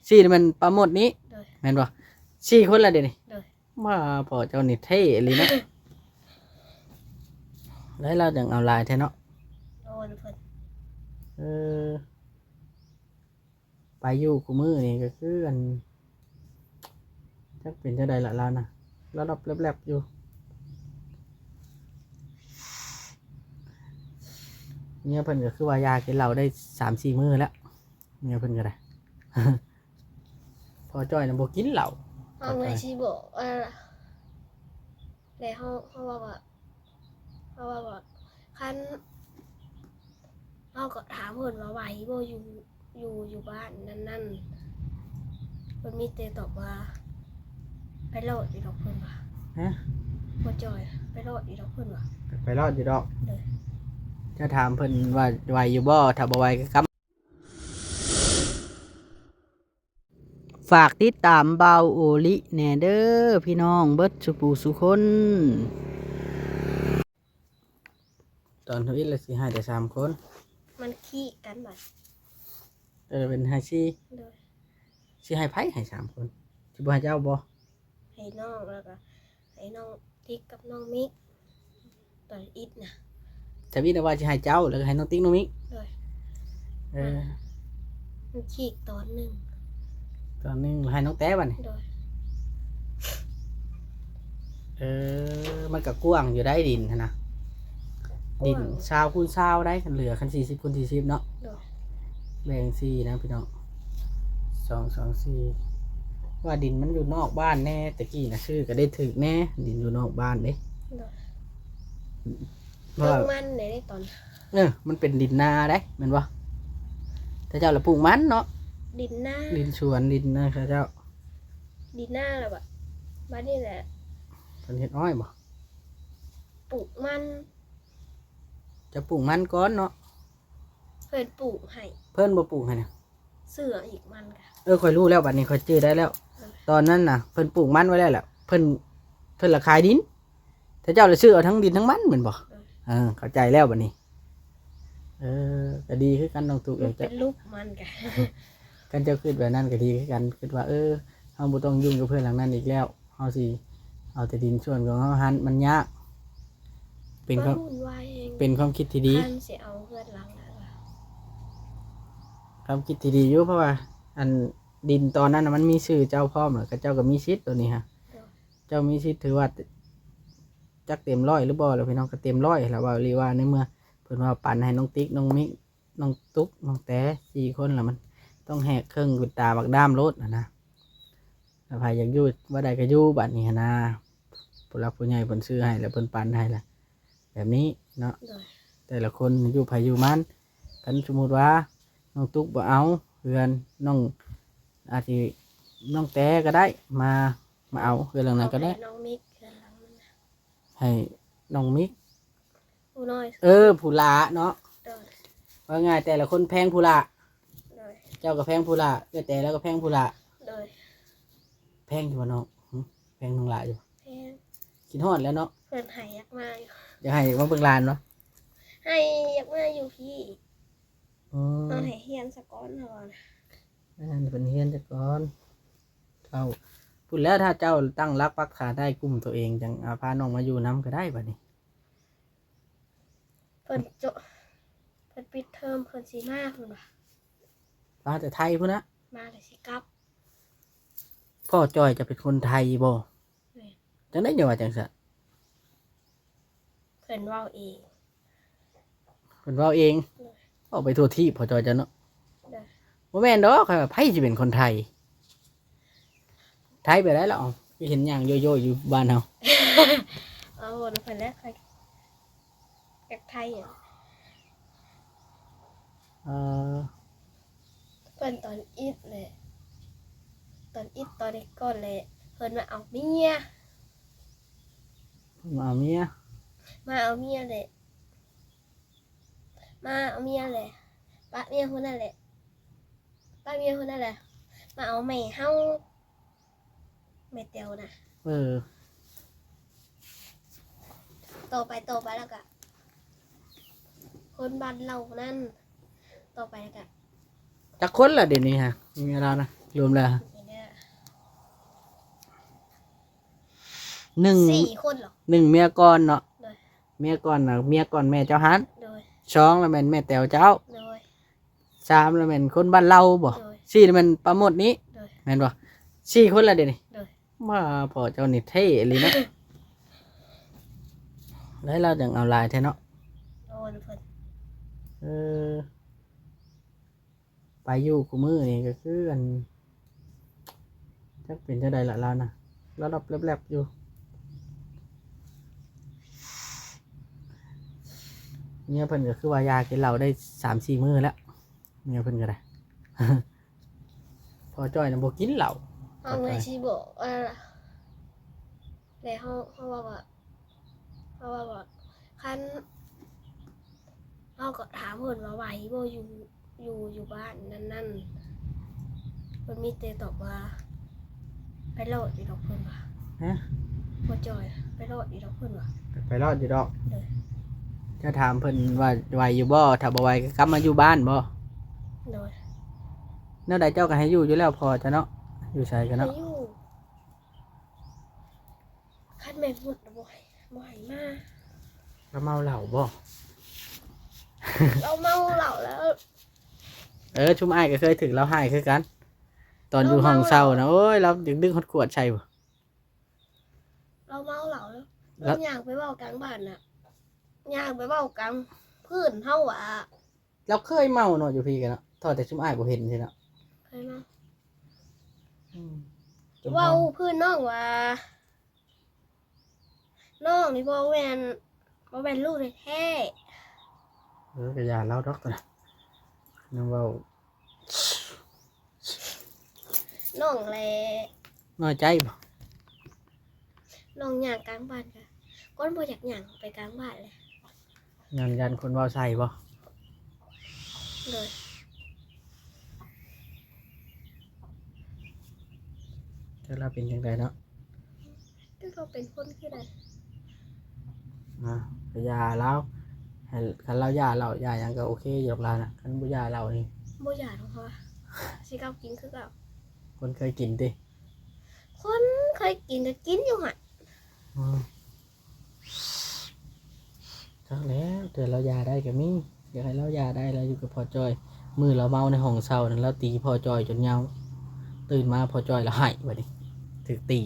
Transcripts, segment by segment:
ສີ່ນີ້ແມ່ນປາໂມດນີ້ ໂດຍ ແມ່ນບໍ່? ສີ່ຄົນລະເດນີ້ ໂດຍ ວ່າພໍ່ເຈົ້ານີ້ເທ່ອີ່ຫຼີເນາະ ແລ້ວລາວຈັ່ງເອົາຫຼາຍແທ້ເນາະ ໂດຍ ເອີ ໄປຢູ່ຄູ່ມື້ນີ້ກໍຄືອັນ ຈັກເປັນຈັ່ງໃດລະລາວນະ ລະດັບແລັບໆຢູ່ ເມຍເພິ່ນກໍຄືວ່າຢ່າກິນເຫຼົ້າໄດ້ສາມສີ່ມື້ແລ້ວ ເມຍເພິ່ນກໍໄດ້ ພໍ່ຈ້ອຍນະບໍ່ກິນເຫຼົ້າ ເຮົາກໍຊິບອກວ່າ ແລ້ວເຮົາ ເຮົາເວົ້າວ່າ ເຮົາເວົ້າວ່າ ຄັນ ເຮົາກໍຖາມເພິ່ນວ່າໄຫວບໍ່ ຢູ່ ຢູ່ ຢູ່ບ້ານນັ້ນໆ ເພິ່ນມີແຕ່ຕອບວ່າ ໄປລອດຢູ່ດອກ ເພິ່ນວ່າ ຮະ? ພໍ່ຈ້ອຍ ໄປລອດຢູ່ດອກ ເພິ່ນວ່າ ໄປລອດຢູ່ດອກ ໂດຍ ຈະຖາມເພິ່ນວ່າໄຫວຢູ່ບໍ່ ຖ້າບໍ່ໄຫວກໍກັບ ຝາກຕິດຕາມບ່າວໂອລິແດ່ເດີພີ່ນ້ອງເບິດສູ່ຜູ້ສູ່ຄົນ. ຕອນທຳອິດລະຊິໃຫ້ແຕ່ສາມຄົນ ມັນຂີ້ກັນບັດ ເອີ ເປັນໃຫ້ສີ່ ໂດຍ ຊິໃຫ້ໃຜໃຫ້ສາມຄົນ ຊິບໍ່ໃຫ້ເຈົ້າບໍ່? ໃຫ້ນ້ອງ ແລ້ວກໍໃຫ້ນ້ອງຕິກກັບນ້ອງມິກ ຕອນອິດນະ ທຳອິດນະວ່າຊິໃຫ້ເຈົ້າ ແລ້ວກໍໃຫ້ນ້ອງຕິກນ້ອງມິກ ໂດຍ ເອີ ມັນຂີ້ຕອນໜຶ່ງ ຕອນໜຶ່ງໃຫ້ນ້ອງແຕ້ບັດນີ້ ໂດຍ ເອີ ມັນກໍກວ້າງຢູ່ໄດ໋ ດິນຫັ້ນນະ ກວ້າງ ດິນຊາວຄູນຊາວໄດ໋ ຄັນເຫຼືອ ຄັນສີ່ສິບຄູນສີ່ສິບເນາະ ໂດຍ ແບ່ງສີ່ນະພີ່ນ້ອງ ສອງ ສອງ ສີ່ ວ່າດິນມັນຢູ່ນອກບ້ານແດ່ ແຕ່ກີ້ນະຊື້ກໍໄດ້ຖືກແດ່ ດິນຢູ່ນອກບ້ານເດ້ ໂດຍ ເພາະວ່າ ເຖິງມັນແດ່ຕອນ ເອີ ມັນເປັນດິນນາໄດ໋ ແມ່ນບໍ່? ແຕ່ເຈົ້າລະປູກມັນເນາະ ດິນນາ ດິນສວນ ດິນນາເຂົາເຈົ້າ ດິນນາລະບາດ ບາດນີ້ແຫຼະ ເພິ່ນເຮັດອ້ອຍບໍ່? ປູກມັນ ຈະປູກມັນກ່ອນເນາະ ເພິ່ນປູກໃຫ້ ເພິ່ນບໍ່ປູກໃຫ້ນະ ຊື້ເອົາອີກມັນກະ ເອີ ຂ້ອຍຮູ້ແລ້ວ ບາດນີ້ຂ້ອຍຈື່ໄດ້ແລ້ວ ເອີ ຕອນນັ້ນນະ ເພິ່ນປູກມັນໄວ້ແລ້ວລະ ເພິ່ນ ເພິ່ນລະຂາຍດິນ ແຕ່ເຈົ້າລະຊື້ເອົາທັງດິນທັງມັນແມ່ນບໍ່? ເອີ ເອີ ເຂົ້າໃຈແລ້ວບາດນີ້ ເອີ ກໍດີຄືກັນນ້ອງຕຸກ ເອີ ເປັນລູກມັນກະ ຄັນເຈົ້າຄິດແບບນັ້ນກໍດີຄືກັນ ຄິດວ່າ ເອີ ເຮົາບໍ່ຕ້ອງຫຍຸ້ງກັບເຮືອນຫຼັງນັ້ນອີກແລ້ວ ເຮົາຊິເອົາແຕ່ດິນສ່ວນຂອງເຮົາຫັ້ນ ມັນຍາກ ເປັນຄວາມ ມັນວຸ່ນວາຍແຮງ ເປັນຄວາມຄິດທີ່ດີ ຄັນຊິເອົາເຮືອນຫຼັງນັ້ນລະ ຄວາມຄິດທີ່ດີຢູ່ ເພາະວ່າ ອັນ ດິນຕອນນັ້ນນະ ມັນມີຊື່ເຈົ້າພ້ອມ ແລ້ວເຈົ້າກໍມີສິດໂຕນີ້ຮະ ໂດຍ ເຈົ້າມີສິດ ຖືວ່າຈັກເຕັມຮ້ອຍຫຼືບໍ່ລະພີ່ນ້ອງ ກໍເຕັມຮ້ອຍລະ ເວົ້າອີ່ຫຼີວ່າ ໃນເມື່ອເພິ່ນວ່າປັນໃຫ້ນ້ອງຕິກ ນ້ອງມິກ ນ້ອງຕຸກ ນ້ອງແຕ ສີ່ຄົນລະ ມັນຕ້ອງແຫກເຄິ່ງເປັນຕາບັກດ້າມໂລດຫັ້ນນະ ແລ້ວໃຜຢາກຢູ່ບ່ອນໃດກໍຢູ່ບາດນີ້ຫັ້ນນາ ຜູ້ຫຼັກຜູ້ໃຫຍ່ເພິ່ນຊື້ໃຫ້ ແລ້ວເພິ່ນປັນໃຫ້ລະ ແບບນີ້ເນາະ ໂດຍ ແຕ່ລະຄົນຢູ່ໃຜຢູ່ມັນ ຄັນສົມມຸດວ່ານ້ອງຕຸກບໍ່ເອົາເຮືອນ ນ້ອງ ອາດຊິ ນ້ອງແຕກໍໄດ້ ມາ ມາເອົາເຮືອນຫຼັງນັ້ນກໍໄດ້ ເອົາໃຫ້ນ້ອງມິກເຮືອນຫຼັງນັ້ນນະ ໃຫ້ນ້ອງມິກ ຜູ້ນ້ອຍ ເອີ ຜູ້ຫຼ້າເນາະ ໂດຍ ວ່າງ່າຍແຕ່ລະຄົນແພງຜູ້ຫຼ້າ ໂດຍ ເຈົ້າກໍແພງຜູ້ຫຼ້າ ເອື້ອຍແຕລາວກໍແພງຜູ້ຫຼ້າ ໂດຍ ແພງຢູ່ບໍ່ນ້ອງ? ຫຶ ແພງນ້ອງຫຼ້າຢູ່ ແພງ ຄິດຮອດແລ້ວເນາະ ເພິ່ນໃຫ້ຢາກມາຢູ່ ຢາກໃຫ້ ຢາກມາເບິ່ງຫຼານບໍ່? ໃຫ້ ຢາກມາຢູ່ພີ້ ອືມ ເອົາໃຫ້ຮຽນສາກ່ອນເຮົານະ ເອີ ໃຫ້ເພິ່ນຮຽນສາກ່ອນ ເຈົ້າ ພຸ້ນແລ້ວ ຖ້າເຈົ້າຕັ້ງຫຼັກປັກຖານໄດ້ ກຸ້ມໂຕເອງ ຈັ່ງ ອາ ພານ້ອງມາຢູ່ນຳກໍໄດ້ບາດນີ້ ເພິ່ນໂຈະ ເພິ່ນປິດເທີມ ເພິ່ນຊິມາພຸ້ນວ່າ ມາແຕ່ໄທພຸ້ນນະ ມາແລ້ວຊິກັບ ພໍ່ຈ້ອຍຈະເປັນຄົນໄທບໍ່? ແມ່ນ ຈັ່ງໃດຈັ່ງວ່າຈັ່ງຊັ້ນ? ເພິ່ນເວົ້າເອງ ເພິ່ນເວົ້າເອງ ໂດຍ ເວົ້າໄປທົ່ວທີບ ພໍ່ຈ້ອຍເຈົ້າເນາະ ໂດຍ ບໍ່ແມ່ນດອກ ໃຜຊິເປັນຄົນໄທ? ໄທແບບໃດລະ? ເອົ້າ ຄືເຫັນຍ່າງໂຢໆຢູ່ບ້ານເຮົາ ເອົານຳເພິ່ນແຫຼະ ຂ້ອຍຢາກໄທ ເອີ ເພິ່ນຕອນອິດແຫຼະ ຕອນອິດຕອນແຕ່ກ່ອນແຫຼະ ເພິ່ນມາເອົາເມຍ ມາເອົາເມຍ ມາເອົາເມຍແຫຼະ ມາເອົາເມຍແຫຼະ ປະເມຍຄົນນັ້ນແຫຼະ ປະເມຍຄົນນັ້ນແຫຼະ ມາເອົາແມ່ເຮົາ ແມ່ແຕວນະ ເອີ ຕໍ່ໄປ ຕໍ່ໄປແລ້ວກະ ຄົນບ້ານເຫຼົ່ານັ້ນ ຕໍ່ໄປແລ້ວກະ ຈັກຄົນລະດຽວນີ້ຮະ ເມຍລາວນະ ລວມແລ້ວ ນີ້ເດີ ໜຶ່ງ ສີ່ຄົນເນາະ ໜຶ່ງເມຍກ່ອນເນາະ ໂດຍ ເມຍກ່ອນນະ ເມຍກ່ອນແມ່ເຈົ້າຫັ້ນ ໂດຍ ສອງລະແມ່ນແມ່ແຕວເຈົ້າ ໂດຍ ສາມລະແມ່ນຄົນບ້ານເຮົາບໍ່ ໂດຍ ສີ່ລະແມ່ນປ້າມົດນີ້ ໂດຍ ແມ່ນບໍ່ ສີ່ຄົນລະດຽວນີ້ ໂດຍ ວ່າພໍ່ເຈົ້ານີ້ເທ່ອີ່ຫຼີເນາະ ແລ້ວລາວຈັ່ງເອົາຫຼາຍແທ້ເນາະ ໂອ້ຍ ເພິ່ນ ເອີ ໄປຢູ່ຄູ່ມື້ນີ້ກໍຄືອັນ ຈັກເປັນຈັ່ງໃດລະລາວນະ ລະລັບແລັບໆຢູ່ ເມຍເພິ່ນກໍຄືວ່າຢ່າກິນເຫຼົ້າໄດ້ສາມສີ່ມື້ແລ້ວ ເມຍເພິ່ນກໍໄດ້ ພໍ່ຈ້ອຍນະບໍ່ກິນເຫຼົ້າ ເຮົາກໍຊິບອກວ່າ ແລ້ວເຮົາ ເຮົາເວົ້າວ່າ ເຮົາເວົ້າວ່າ ຄັນ ເຮົາກໍຖາມເພິ່ນວ່າໄຫວບໍ່ ຢູ່ ຢູ່ ຢູ່ບ້ານນັ້ນໆ ເພິ່ນມີແຕ່ຕອບວ່າ ໄປລອດຢູ່ດອກ ເພິ່ນວ່າ ຮະ ພໍ່ຈ້ອຍ ໄປລອດຢູ່ດອກ ເພິ່ນວ່າ ໄປລອດຢູ່ດອກ ໂດຍ ເຈົ້າຖາມເພິ່ນວ່າໄຫວຢູ່ບໍ່ ຖ້າບໍ່ໄຫວກໍກັບມາຢູ່ບ້ານບໍ່ ໂດຍ ແນວໃດເຈົ້າກໍໃຫ້ຢູ່ຢູ່ແລ້ວ ພໍ່ເຈົ້າເນາະ ຢູ່ໃສກໍເນາະ ໃຫ້ຢູ່ ຄັນແມ່ນພຸດນະ ບໍ່ໃຫ້ ບໍ່ໃຫ້ມາ ລາວເມົາເຫຼົ້າບໍ່ ລາວເມົາເຫຼົ້າແລ້ວ ເອີ ຊຸມອ້າຍກໍເຄີຍຖືກລາວໃຫ້ຄືກັນ ຕອນຢູ່ຫ້ອງເຊົ່ານະ ໂອ້ຍ ລາວດຶງຮອດຂວດໃສ່ພຸ້ນ ລາວເມົາເຫຼົ້າແລ້ວ ລາວ ລາວຍ່າງໄປເວົ້າກາງບ້ານນະ ຍ່າງໄປເວົ້າກາງພື້ນເຮົາວ່າ ລາວເຄີຍເມົາເນາະ ຢູ່ພີ້ກັນເນາະ ເທົ່າແຕ່ຊຸມອ້າຍບໍ່ເຫັນຊີ້ເນາະ ເຄີຍເມົາ ອືມ ເວົ້າພື້ນນ້ອງວ່າ ນ້ອງນີ້ບໍ່ແມ່ນ ບໍ່ແມ່ນລູກແທ້ໆ ເອີ ກໍຢ່າລາວດອກ ນາງເວົ້າ ນ້ອງແຫຼະ ນ້ອຍໃຈບໍ່? ນ້ອງຍ່າງກາງບ້ານກະ ຄົນບໍ່ຢາກຍ່າງໄປກາງບ້ານແຫຼະ ຍ້ອນຢ້ານຄົນເວົ້າໃສ່ບໍ່? ໂດຍ ແຕ່ລາວເປັນຈັ່ງໃດເນາະ? ແຕ່ລາວເປັນຄົນຄືໃດ? ອ່າ ກໍຢ່າລາວ ໃຫ້ ຄັນລາວຢ່າເຫຼົ້າຢ່າຫຍັງກໍໂອເຄຢູ່ດອກລາວນະ ຄັນບໍ່ຢ່າເຫຼົ້ານີ້ ບໍ່ຢ່າດອກ ເພາະວ່າຊິກັບກິນຄືເກົ່າ ຄົນເຄີຍກິນຕິ? ຄົນເຄີຍກິນກໍກິນຢູ່ຫັ້ນ ອືມ ຈັກແລ້ວ ແຕ່ລາວຢ່າໄດ້ກໍມີ ຢາກໃຫ້ລາວຢ່າໄດ້ ລາວຢູ່ກັບພໍ່ຈ້ອຍ ມື້ລາວເມົາໃນຫ້ອງເຊົ່ານັ້ນ ລາວຕີພໍ່ຈ້ອຍຈົນເຍົາ ຕື່ນມາພໍ່ຈ້ອຍລາວໄຫ້ ບາດນີ້ຖືກຕີ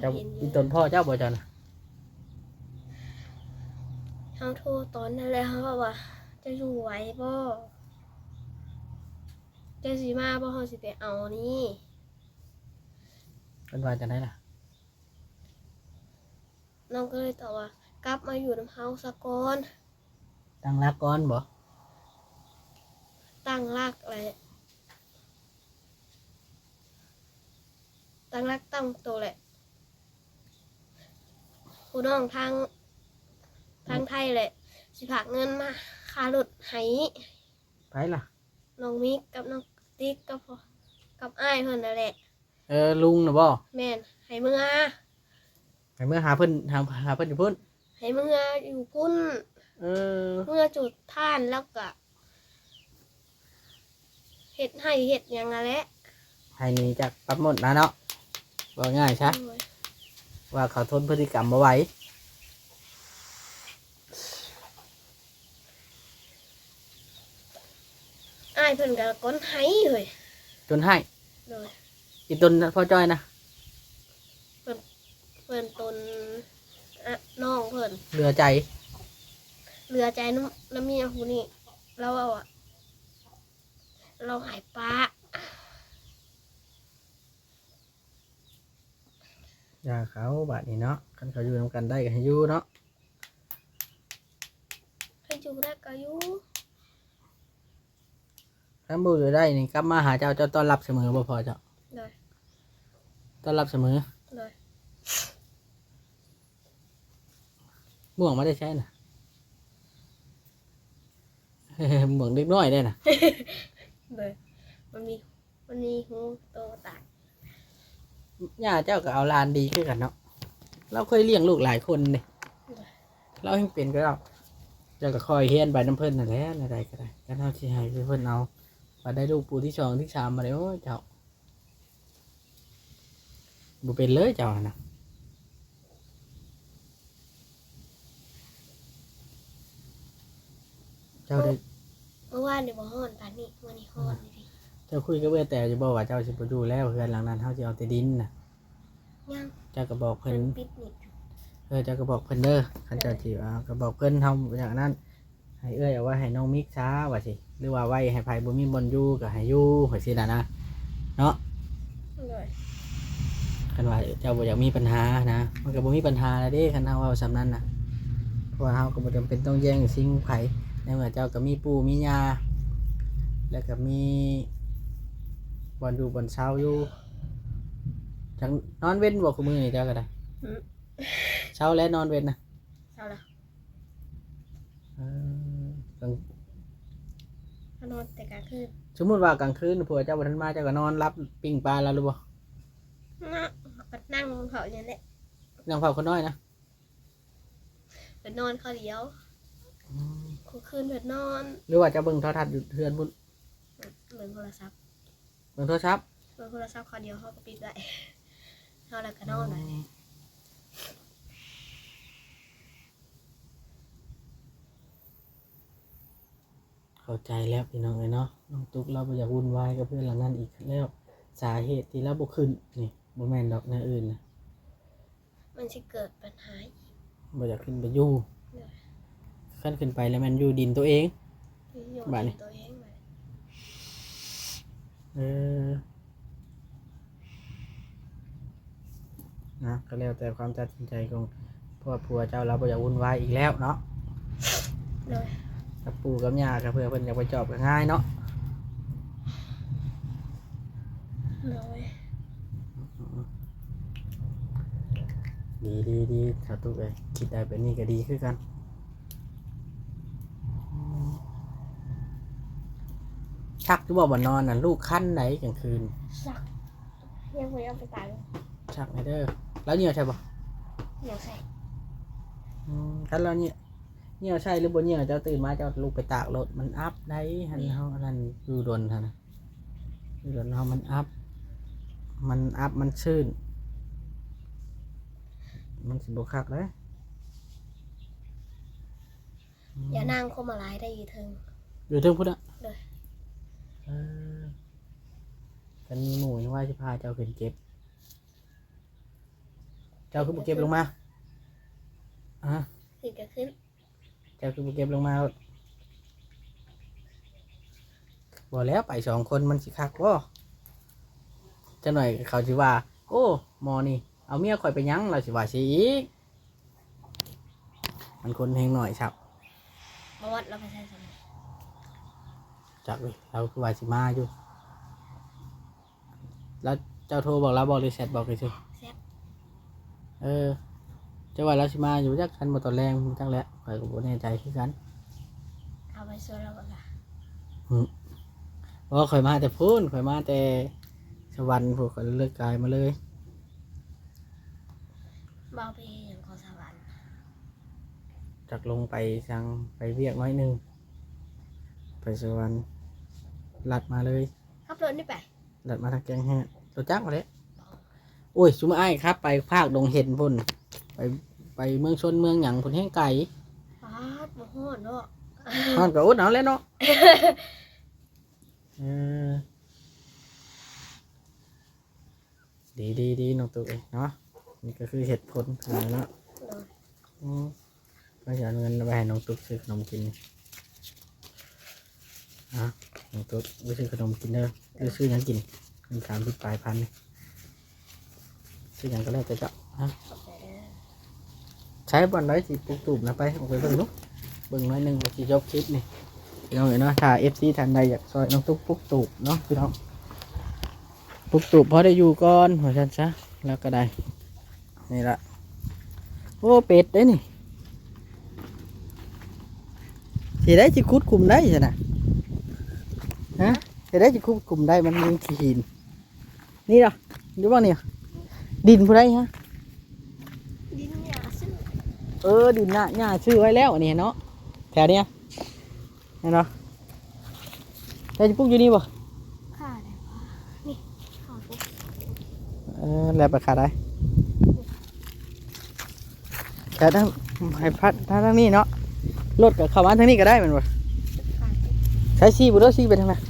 ເຈົ້າ ອີ່ຕົນພໍ່ເຈົ້າບໍ່ ເຈົ້ານະ? ເຮົາໂທຕອນນັ້ນແຫຼະ ເຮົາເວົ້າວ່າ ເຈົ້າຢູ່ໄຫວບໍ່? ເຈົ້າຊິມາບໍ່? ເຮົາຊິໄປເອົານີ້ ເພິ່ນວ່າຈັ່ງໃດລະ? ນ້ອງກໍເລີຍຕອບວ່າ ກັບມາຢູ່ນຳເຮົາສາກ່ອນ ຕັ້ງຫຼັກກ່ອນບໍ? ຕັ້ງຫຼັກແຫຼະ ຕັ້ງຫຼັກຕັ້ງໂຕແຫຼະ ຜູ້ນ້ອງທາງ ທາງໄທແຫຼະ ຊິຝາກເງິນມາຄ່າລົດໃຫ້ ໃຜລະ? ນ້ອງມິກກັບນ້ອງຕິກກັບ ກັບອ້າຍເພິ່ນນັ້ນແຫຼະ ເອີ ລຸງນະບໍ? ແມ່ນ ໃຫ້ເມືອ ໃຫ້ເມືອຫາເພິ່ນ ຫາ ຫາເພິ່ນຢູ່ພຸ້ນ ໃຫ້ເມືອຢູ່ພຸ້ນ ເອີ ເມືອຈູດຖ່ານ ແລ້ວກະເຮັດໄຮ່ເຮັດຫຍັງຫັ້ນແຫຼະ ໃຫ້ໜີຈາກປ້າມົດນະເນາະ ເວົ້າງ່າຍຊະ ໂດຍ ວ່າເຂົາທົນພຶດຕິກຳບໍ່ໄຫວ. ອ້າຍເພິ່ນກໍກົ້ນໄຫ້ເຮີ້ຍ ຈົນໄຫ້ ໂດຍ ອີ່ຕົນພໍ່ຈ້ອຍນະ ເພິ່ນ ເພິ່ນຕົນ ອະ ນ້ອງເພິ່ນ ເຫຼືອໃຈ ເຫຼືອໃຈນຳ ນຳເມຍຜູ້ນີ້ ລາວເວົ້າວ່າ ລາວໃຫ້ປະ ຢ່າເຂົາບາດນີ້ເນາະ ຄັນເຂົາຢູ່ນຳກັນໄດ້ກໍໃຫ້ຢູ່ເນາະ ຄັນຢູ່ໄດ້ກໍຢູ່ ຄັນບໍ່ຢູ່ໄດ້ນີ້ກັບມາຫາເຈົ້າ ເຈົ້າຕ້ອນຮັບສະເໝີບໍ່ພໍ່ເຈົ້າ? ໂດຍ ຕ້ອນຮັບສະເໝີ ໂດຍ ໝວກມາແຕ່ໃສນະ? ໝວກເດັກນ້ອຍເດ້ນະ ໂດຍ ມັນມີ ມັນມີຫູໂຕຕ່າງ ຍ່າເຈົ້າກໍເອົາຫຼານດີຄືກັນເນາະ ລາວເຄີຍລ້ຽງລູກຫຼາຍຄົນເດ້ ລາວແຮ່ງເປັນກວ່າເຈົ້າ ເຈົ້າກໍຄ່ອຍຮຽນໄປນຳເພິ່ນນັ້ນແຫຼະ ແນວໃດກໍໄດ້ ຄັນເຮົາຊິໃຫ້ເພິ່ນເອົາ ບັດໄດ້ລູກຜູ້ທີສອງທີສາມ ບັດນີ້ ໂອ້ຍ ເຈົ້າ ບໍ່ເປັນເລີຍເຈົ້າຫັ້ນນະ. ເຈົ້າໄດ້ ເມື່ອວານນີ້ບໍ່ຮ້ອນປານນີ້ ມື້ນີ້ຮ້ອນອີ່ຫຼີ. ເຈົ້າຄຸຍກັບເອື້ອຍແຕວຢູ່ບໍ່ວ່າເຈົ້າຊິບໍ່ຢູ່ແລ້ວ ເຮືອນຫຼັງນັ້ນເຮົາຊິເອົາແຕ່ດິນນະ? ຍັງ. ເຈົ້າກໍບອກເພິ່ນ ເພິ່ນປິດນິດຢູ່. ເອີ ເຈົ້າກໍບອກເພິ່ນເດີ ຄັນເຈົ້າ ເອີ ຊິວ່າກໍບອກເພິ່ນ ເຮົາບໍ່ຢາກອັນນັ້ນ ໃຫ້ເອື້ອຍເອົາໄວ້ໃຫ້ນ້ອງມິກຊາວ່າຊີ້ ຫຼືວ່າໄວ້ໃຫ້ໃຜບໍ່ມີບ່ອນຢູ່ກໍໃຫ້ຢູ່ ຈັ່ງຊີ້ນະ ເນາະ. ໂດຍ. ຄັນວ່າເຈົ້າບໍ່ຢາກມີບັນຫານະ ມັນກໍບໍ່ມີບັນຫາແລ້ວເດ້ ຄັນເຮົາເວົ້າສ່ຳນັ້ນນະ ເພາະວ່າເຮົາກໍບໍ່ຈຳເປັນຕ້ອງແຍ່ງຊິງໃຜ ໃນເມື່ອເຈົ້າກໍມີປູ່ມີຍ່າ ແລ້ວກໍມີບ່ອນຢູ່ບ່ອນເຊົາຢູ່. ຈັກນອນເວັນບໍ່ ຄູ່ມື້ນີ້ເຈົ້າກໍໄດ້? ອືມ ເຊົາແລ້ວນອນເວັນນະ? ເຊົາແລ້ວ. ເອີ ກາງ ກໍນອນແຕ່ກາງຄືນ. ສົມມຸດວ່າກາງຄືນຜົວເຈົ້າບໍ່ທັນມາ ເຈົ້າກໍນອນຫຼັບປີ້ງປາລາວຫຼືບໍ່? ນະ ກໍນັ່ງເຝົ້າຢູ່ນັ້ນແຫຼະ. ນັ່ງເຝົ້າຄົນນ້ອຍນະ? ເພິ່ນນອນຄາວດຽວ. ອືມ ກາງຄືນເພິ່ນນອນ. ຫຼືວ່າເຈົ້າເບິ່ງໂທລະທັດຢູ່ເຮືອນພຸ້ນ? ເບິ່ງໂທລະສັບ. ເບິ່ງໂທລະສັບ. ເບິ່ງໂທລະສັບຄາວດຽວ ເຮົາກໍປິດໄວ້ ເຮົາແລ້ວກໍນອນໄດ້. ອືມ ເຂົ້າໃຈແລ້ວພີ່ນ້ອງເອີຍເນາະ ນ້ອງຕຸກລາວບໍ່ຢາກວຸ່ນວາຍກັບເຮືອນຫຼັງນັ້ນອີກແລ້ວ. ສາເຫດທີ່ລາວບໍ່ຂຶ້ນນີ້ ບໍ່ແມ່ນດອກແນວອື່ນນະ ມັນຊິເກີດບັນຫາອີກ ບໍ່ຢາກຂຶ້ນໄປຢູ່. ໂດຍ. ຄັນຂຶ້ນໄປແລ້ວແມ່ນຢູ່ດິນໂຕເອງ ຢູ່ ບາດນີ້ ດິນໂຕເອງບາດນີ້. ເອີ ນະ ກໍແລ້ວແຕ່ຄວາມຕັດສິນໃຈຂອງ ເພາະວ່າຜົວເຈົ້າລາວບໍ່ຢາກວຸ່ນວາຍອີກແລ້ວເນາະ. ໂດຍ. ກັບປູ່ກັບຍ່າກໍເພື່ອເພິ່ນຢາກໄປຈອບກໍງ່າຍເນາະ. ໂດຍ. ດີ ດີ ດີ ສາທຸເອີຍ ຄິດໄດ້ແບບນີ້ກໍດີຄືກັນ. ຊັກຢູ່ບໍ່ບ່ອນນອນນະ ລູກຄັນໃດກາງຄືນ? ຊັກ ຍັງບໍ່ໄດ້ເອົາໄປຕາກ. ຊັກແດ່ເດີ ລາວຍ່ຽວໃສ່ບໍ່? ຍ່ຽວໃສ່. ອືມ ຄັນລາວຍ່ຽວ ຍ່ຽວໃສ່ຫຼືບໍ່ຍ່ຽວ ເຈົ້າຕື່ນມາເຈົ້າລຸກໄປຕາກໂລດ ມັນອັບໃດ໋. ຫັ້ນ ແມ່ນ ເຮົາອັນນັ້ນຢູ່ດົນຫັ້ນນະ ຢູ່ດົນເຮົາມັນອັບ ມັນອັບ ມັນຊື້ນ ມັນຊິບໍ່ຄັກເດ້. ອືມ ຢ່ານັ່ງຄົມມາຫຼາຍໄດ້ຢູ່ເທິງ ຢູ່ເທິງພຸ້ນນະ. ໂດຍ. ເອີ ຄັນມີໝູ່ຍັງວ່າຊິພາເຈົ້າຂຶ້ນເກັບ ເຈົ້າຄືບໍ່ເກັບລົງມາ? ຮະ? ຂຶ້ນກໍຂຶ້ນ. ເຈົ້າຄືບໍ່ເກັບລົງມາໂລດ? ບໍ່ແລ້ວ ໄປສອງຄົນມັນຊິຄັກບໍ່? ຈັກໜ້ອຍເຂົາຊິວ່າ ໂອ້ ໝໍນີ້ເອົາເມຍຂ້ອຍໄປຫຍັງ ລາວຊິວ່າຊີ້ອີກ. ມັນຄົນແຮງໜ້ອຍຊັບ. ບໍ່ວັດລາວໄປໃສຊັ້ນ? ຈັກເວີຍ ລາວຄືວ່າຊິມາຢູ່. ແລ້ວເຈົ້າໂທບອກລາວບໍ່ ຫຼືແຊັດບອກຊື່ໆ? ແຊັດ. ເອີ ເຈົ້າວ່າລາວຊິມາຢູ່ຈັກ ຄັນບໍ່ຕອນແລງ ຈັກແຫຼະ ຂ້ອຍກໍບໍ່ແນ່ໃຈຄືກັນ. ເອົາໄປຊວນລາວບໍ່ລະ? ຫຶ ບໍ່ ຂ້ອຍມາແຕ່ພຸ້ນ ຂ້ອຍມາແຕ່ສະຫວັນພຸ້ນ ຂ້ອຍເລີກກາຍມາເລີຍ. ບໍ່ໄປເຮັດຫຍັງຂອງສະຫວັນ? ຈັກລົງໄປສັງ ໄປວຽກໜ້ອຍໜຶ່ງ ໄປສະຫວັນ ລັດມາເລີຍ. ຂັບລົດນີ້ໄປ? ລັດມາທາງແກ້ງແຮດ ລົດຈັກຫັ້ນແຫຼະ. ໂອ້ຍ ຊຸມອ້າຍຂັບໄປພາກດົງເຫັນພຸ້ນ ໄປ ໄປເມືອງຊົນເມືອງຫຍັງພຸ້ນ ແຮງໄກ. ປາດ ບໍ່ຮ້ອນເນາະ. ຮ້ອນກໍອົດເອົາແຫຼະເນາະ. ເອີ ດີໆໆ ນ້ອງຕຸກເອີຍເນາະ ນີ້ກໍຄືເຫດຜົນເນາະ. ໂດຍ. ອືມ ຂ້ອຍຊິເອົາເງິນໄວ້ໃຫ້ນ້ອງຕຸກຊື້ຂະໜົມກິນ. ອ່ະ ນ້ອງຕຸກໄປຊື້ຂະໜົມກິນເດີ. ຫຼືຊື້ຫຍັງກິນ? ເງິນສາມສິບປາຍພັນນີ້ ຊື້ຫຍັງກໍແລ້ວແຕ່ເຈົ້າ. ຮະ? ຂອບໃຈເດີ. ໃຊ້ບ່ອນໃດຊິປຸກຕູບນະ? ໄປ ອອກໄປເບິ່ງດູ ເບິ່ງໜ້ອຍໜຶ່ງ ກໍຊິຈົບຄລິບນີ້ ພີ່ນ້ອງເອີຍເນາະ. ຖ້າເອັຟຊີທ່ານໃດຢາກຊ່ອຍນ້ອງຕຸກປຸກຕູບເນາະ ພີ່ນ້ອງ ປຸກຕູບພໍໄດ້ຢູ່ກ່ອນ ວ່າຊັ້ນຊະ. ແລ້ວກໍໄດ້ ນີ້ລະ ໂອ້ ເປັດເດ້ນີ້ ຊິໄດ້ ຊິຂຸດຂຸມໄດ້ຊັ້ນນະ? ຮະ? ຊິໄດ້ ຊິຂຸດຂຸມໄດ້ ມັນມີຂີ້ຫີນ ນີ້ລະ ຢູ່ບ່ອນນີ້ ດິນຜູ້ໃດຮະ? ດິນຫຍ້າຊື້. ເອີ ດິນຫຍ້າ ຫຍ້າຊື້ໄວ້ແລ້ວ ອັນນີ້ເນາະ ແຖວນີ້ ແມ່ນບໍ່? ແລ້ວຈະປູກຢູ່ນີ້ບໍ່? ຂ້າໄດ້ວ່າ ນີ້ ຂ້າປູກ ເອີ ແລ້ວໄປຂ້າໄດ້ ແຕ່ທາງ ໃຫ້ພັດທາງ ທາງນີ້ເນາະ ລົດກໍເຂົ້າມາທາງນີ້ກໍໄດ້ແມ່ນບໍ່? ຂ້າ ໃຊ້ຊີ້ບໍ່ ຊີ້ໄປທາງນັ້ນ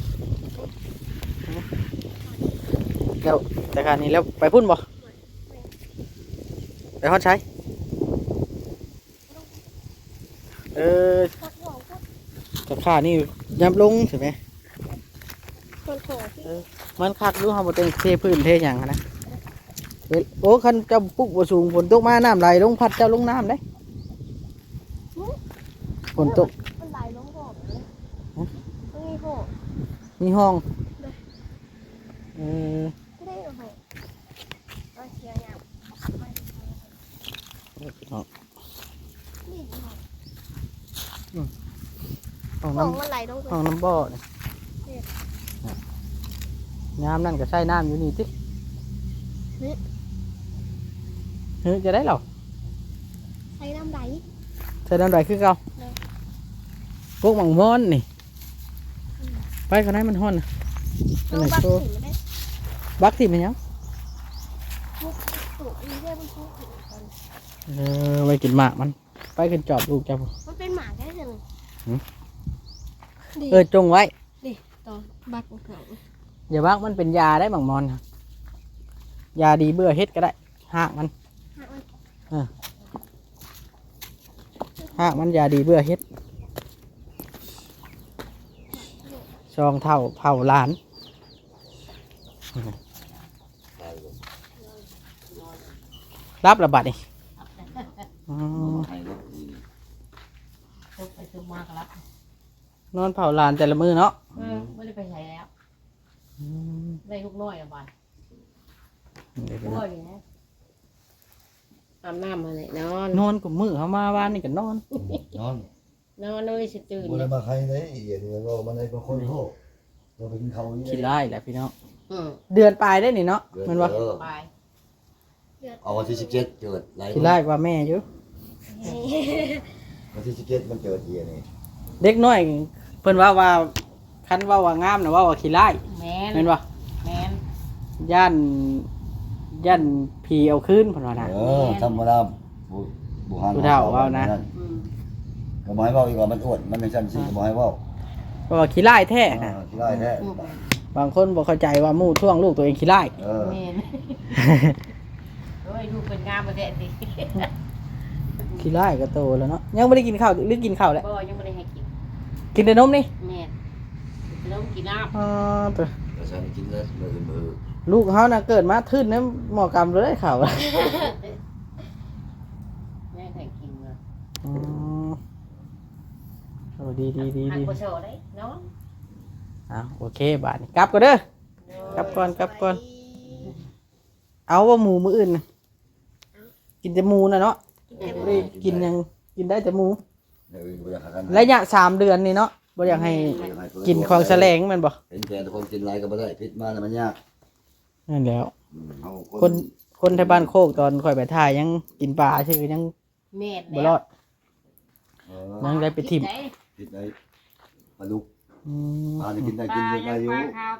ແລ້ວ ແຕ່ຂ້ານີ້ແລ້ວໄປພຸ້ນບໍ່? ໄປຮອດໃສ? ເອີ ແຕ່ຂ້ານີ້ຍັບລົງໃຊ່ໄໝ? ເອີ ມັນຄັກຢູ່ ເຮົາບໍ່ຕ້ອງເທພື້ນເທຫຍັງຫັ້ນນະ. ໂອ້ ຄັນເຈົ້າປຸກບໍ່ສູງ ຝົນຕົກມານ້ຳໄຫຼລົງ ພັດເຈົ້າລົງນ້ຳເດ້. ຝົນຕົກ ມັນໄຫຼລົງຫ້ອງເດ້. ຮະ? ມັນມີຫ້ອງ ມີຫ້ອງ ໂດຍ ເອີ ເດ້ ໂອ້ໂຫ ເອົາເຊຍຍາມ ເນາະ ນີ້ເນາະ ອືມ ຫ້ອງນ້ຳ ຫ້ອງມັນໄຫຼລົງ ຫ້ອງນ້ຳບໍ່ນີ້ ນີ້ ຍາມນັ້ນກໍໃຊ້ນ້ຳຢູ່ນີ້ຕິ ຫຶ ຫຶ ຈະໄດ້ເຫຼົ່າ ໃຊ້ນ້ຳໃດ ໃຊ້ນ້ຳໃດຄືເກົ່າ ໂດຍ ກົກໝາກມອນນີ້ ອືມ ໄປຂ້າງໃນມັນຮ້ອນນະ ເອົາບັກຖິ້ມໄດ້ ບັກຖິ້ມເປັນຫຍັງ? ເອີ ໄວ້ກິນໝາກມັນ ໄປຂຶ້ນຈອບລູກເຈົ້າ ມັນເປັນໝາກໄດ້ຈັ່ງ ຫຶ ນີ້ ເອີ ຈົ່ງໄວ້ ນີ້ ຕໍ່ບັກຂອງເຂົາ ຢ່າບັກ ມັນເປັນຢາໄດ້ໝາກມອນ ຢາດີເບື່ອເຫັດກໍໄດ້ ຮາກມັນ ຮາກມັນ ເອີ ຮາກມັນຢາດີເບື່ອເຫັດ ສອງເຖົ້າເຜົາຫຼານ ຫຼັບລະບາດນີ້ ອໍ ຈົບໄປຈົບມາກໍຫຼັບ ນອນເຜົາຫຼານແຕ່ລະມື້ເນາະ ເອີ ບໍ່ໄດ້ໄປໃສແລ້ວ ອືມ ໄດ້ລູກນ້ອຍລະບາດ ນີ້ເດ້ ໂອ້ຍ ອາບນ້ຳຫັ້ນແຫຼະນອນ ນອນ ກຸມມື້ເຮົາມາວານນີ້ກໍນອນ ນອນ ນອນເລີຍຊິຕື່ນ ບໍ່ໄດ້ມາໃຄເດ້ ອີ່ຫຍັງນີ້ເວົ້າມາໃນບາງຄົນໂທດ ເຮົາໄປກິນເຂົ້າຢູ່ ຂີ້ຮ້າຍແຫຼະພີ່ນ້ອງ ອືມ ເດືອນປາຍໄດ້ນີ້ເນາະ ເດືອນ ແມ່ນບໍ່? ເອີ ປາຍ ເອົາວັນທີສິບເຈັດເກີດຫຼາຍ ຂີ້ຮ້າຍກວ່າແມ່ຢູ່ ວັນທີສິບເຈັດມັນເກີດອີ່ຫຍັງນີ້ ເດັກນ້ອຍເພິ່ນເວົ້າວ່າ ຄັນເວົ້າວ່າງາມນະ ເວົ້າວ່າຂີ້ຮ້າຍ ແມ່ນ ແມ່ນບໍ່? ແມ່ນ ຢ້ານ ຢ້ານຜີເອົາຄືນເພິ່ນວ່ານະ ເອີ ແມ່ນ ທຳມະດາ ຜູ້ ຜູ້ເຖົ້າເວົ້ານະ ອືມ ກໍບໍ່ໃຫ້ເວົ້າອີກວ່າມັນອ້ວນ ມັນຈັ່ງຊັ້ນຊີ້ ອ່າ ກໍບໍ່ໃຫ້ເວົ້າ ເພາະວ່າຂີ້ຮ້າຍແທ້ນະ ອ່າ ຂີ້ຮ້າຍແທ້ ອືມ ບາງຄົນບໍ່ເຂົ້າໃຈວ່າໝູ່ທ້ວງລູກຕົວເອງຂີ້ຮ້າຍ ເອີ ແມ່ນ ໂອ້ຍ ລູກເພິ່ນງາມແທ້ຕິ ຂີ້ຮ້າຍກະໂຕແລ້ວເນາະ ຍັງບໍ່ໄດ້ກິນເຂົ້າ ຫຼືກິນເຂົ້າແລ້ວ? ບໍ່ ຍັງບໍ່ໄດ້ໃຫ້ກິນ ກິນແຕ່ນົມນີ້ ແມ່ນ ກິນນົມກິນນ້ຳ ອໍ ເຕີ ກະຊັ້ນກິນແລ້ວມື້ອື່ນມື້ ລູກເຮົານະເກີດມາທຶນໃນໝໍ້ກຳໂລດເດ້ເຂົ້າ ແມ່ນໃຫ້ກິນເນາະ ອໍ ໂອ້ ດີໆໆໆ ບໍ່ໂຊໄດ້ນອນ ອ້າວ ໂອເຄ ບາດນີ້ກັບກ່ອນເດີ ໂດຍ ກັບກ່ອນ ກັບກ່ອນ ສະບາຍດີ ເອົາບໍ່ໝູມື້ອື່ນນະ ກິນແຕ່ໝູນະເນາະ ກິນແຕ່ໝູ ບໍ່ໄດ້ກິນຫຍັງ ກິນໄດ້ແຕ່ໝູ ແນວອື່ນບໍ່ຢາກໃຫ້ ໄລຍະສາມເດືອນນີ້ເນາະ ບໍ່ຢາກໃຫ້ ອືມ ບໍ່ຢາກໃຫ້ ກິນຂອງສະແຫຼງແມ່ນບໍ່? ເຫັນແກ່ຄົນກິນຫຼາຍກໍບໍ່ໄດ້ ພິດມາແລ້ວມັນຍາກ ນັ້ນແຫຼ້ວ ອືມ ເຮົາຄົນ ຄົນ ຄົນແຖວບ້ານໂຄກ ຕອນຂ້ອຍໄປຖ່າຍຍັງກິນປາຊື່ຍັງ ແມ່ນແລ້ວ ບໍ່ລອດ ເອີ ຍັງໄດ້ໄປຖິ້ມ ຜິດໄດ້ ຜິດໄດ້ ປາດຸກ ອືມ ປານີ້ກິນໄດ້ ກິນໄດ້ຢູ່ ປາຍັງ ປາຂາວ